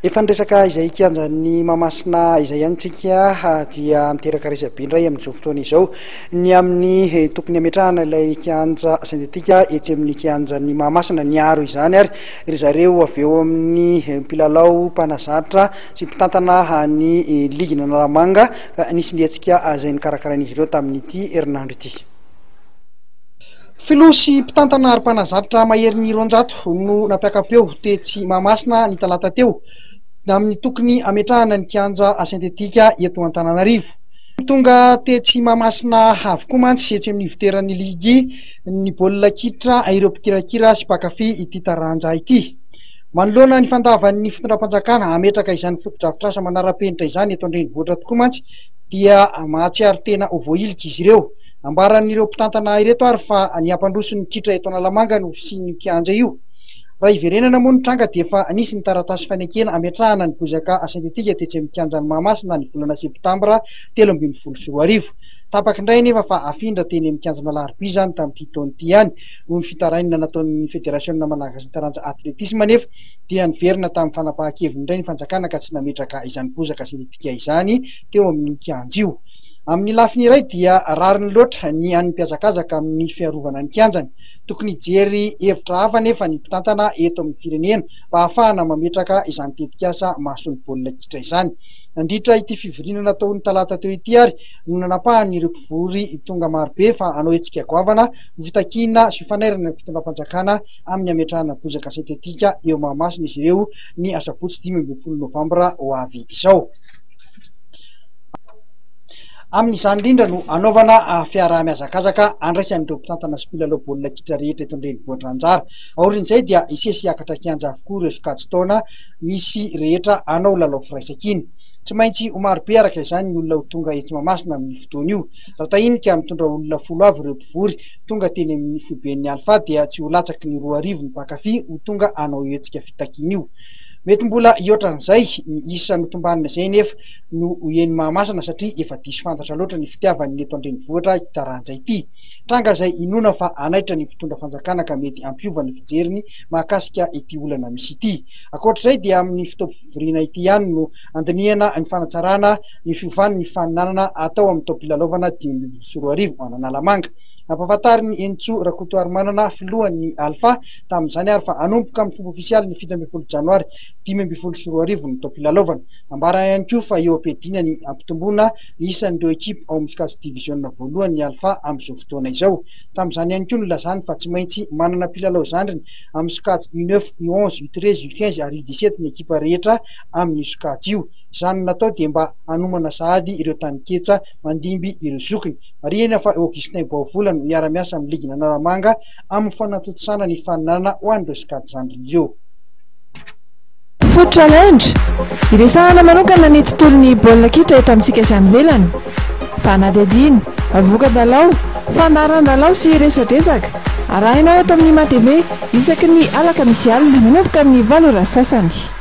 Efa niresaka izay kianjan'ny Mahamasina izay ihany tsika dia miteraka resabe indray amin'izao fotoana izao ny amin'ny tokony hametrahana ilay kianja sentetika etsy amin'ny kianjan'ny Mahamasina. Niaro izany ary ry zareo avy eo amin'ny mpilalao, mpanazatra sy mpitantana ny ligin'Analamanga ka nisy ny hetsika izay nokarakarain'izy ireo tamin'ity herinandro ity. Filoha sy mpitantana ary mpanazatra maherin'ny 200 no nampiaka-peo tetsy Mahamasina ny talata teo amin'ny tokony hametrahana ny kianja sentetika eto Antananarivo. Tonga tetsy Mahamasina avokoa mantsy etsy amin'ny ivoteran'ny ligy ny baolina kitra ireo mpikirakira sy mpankafy ity taranja ity. Manoloana ny fandavan'ny fitondram-panjakana hametraka izany fotodrafitrasa manara-penitra izany eto an-drenivohitra tokoa mantsy dia mahatsiaro tena ho voahilika izy ireo. Nambaran'ireo mpitantana ireto ary fa ny hampandroso ny kitra eto Analamanga no fisian'io kianja io. Raha hiverenana moa ny tranga dia efa nisy ny taratasy fanekena hametrahana ny bozaka sentetika tetsy amin'ny kianjan'i Mahamasina ny volana septambra 2013. Tapaka indray anefa fa hafindra teny amin'ny kianjan'Alarobia izany tamin'ity taona ity ihany. Noho ny fitarainana nataon'ny federasiona malagasin'ny taranja atletisma anefa dia niverina tamin'ny fanapahan-keviny indray ny fanjakana ka tsy nametraka izany bozaka sentetika izany teo amin'io kianja io. Amin'ny lafiny iray dia rariny loatra ny an'ny mpihazakazaka amin'ny fiarovana ny kianjany. Tokony hijery hevitra hafa anefa ny mpitantana eto amin'ny firenena mba hahafahana mametraka izany tetikasa mahasoa ny baolina kitra izany. Nandritra ity fivoriana natao ny talata teo ity ary no nanapahan'ireo mpivory tonga marobe fa hanao hetsika goavana ho fitakiana sy fanairana ny fitondram-panjakana amin'ny hametrahana bozaka sentetika eo Mahamasina izy ireo ny asabotsy 15 novambra ho avy izao. Amin'izany indrindra no hanaovana fiaraha-mihazakazaka handraisan'ireo mpitantana sy mpilalao baolina kitra rehetra eto an-drenivohitra anjara. Aorian'izay dia hisesy hiakatra kianja avokoa ireo sokajin-taona misy rehetra hanao lalao firaisankina. Tsy maintsy ho marobe araka izany ny olona ho tonga etsy Mahamasina amin'io fotoana io. Raha tahiny ka mitondra olona 10 avy ireo mpivory tonga teny amin'ny foiben'ny Alpha dia tsy ho latsaky ny 2000 ny mpankafy ho tonga hanao io hetsika fitakiana io. Mety mbola hihoatra an'izay ny isa notombanina izay anefa no ho eny Mahamasina satria efa diso fantatra loatra ny fitiavany ny eto an-drenivohitra ity taranja ity. Tranga izay inoana fa hanaitra ny mpitondra fanjakana ka mety hampiova ny fijeriny mahakasika ity olana misy ity. Ankoatra izay dia amin'ny fotoam-pivoriana ity ihany no handinihana ny fanatsarana ny fiovan'ny faninanana atao amin'ny taom-pilalaovana 2015 ho an'Analamanga. Nampahafantarin'i Henintsoa Rakotoarimanana, filohan'ny Alfa, tamin'izany ary fa hanomboka amin'ny fomba ofisialy ny 17 janoary 2015 ny taom-pilalaovana. Nambarany ihany koa fa eo am-piadiana ny hampitomboana ny isan'ireo ekipa ao amin'ny sokajy diviziona voalohany ny Alfa amin'izao fotoana izao. Tamin'izany ihany koa nilazany fa tsy maintsy manana mpilalao zandriny amin'ny sokajy U neuf, U onze, U treize, U quinze ary U dix-sept ny ekipa rehetra amin'io sokajy io. Izany no natao dia mba hanomana sahady ireo taninketsa mandimby ireo zokiny. Marihina fa Augustin Baovola no hiara-miasa amin'ny ligin'Analamanga amin'ny fanatontosana ny faninanana ho an'ireo sokajy zandriny ireo. Foot Challenge, Iresahana manokana ny tontolon'ny baolina kitra eto amintsika sy any ivelany. Fanadihadiana, voka-dalao, fandaharan-dalao sy resadresaka. Arahinao eto amin'ny MATV isaky ny alakamisy alina manomboka amin'ny valo ora sasany.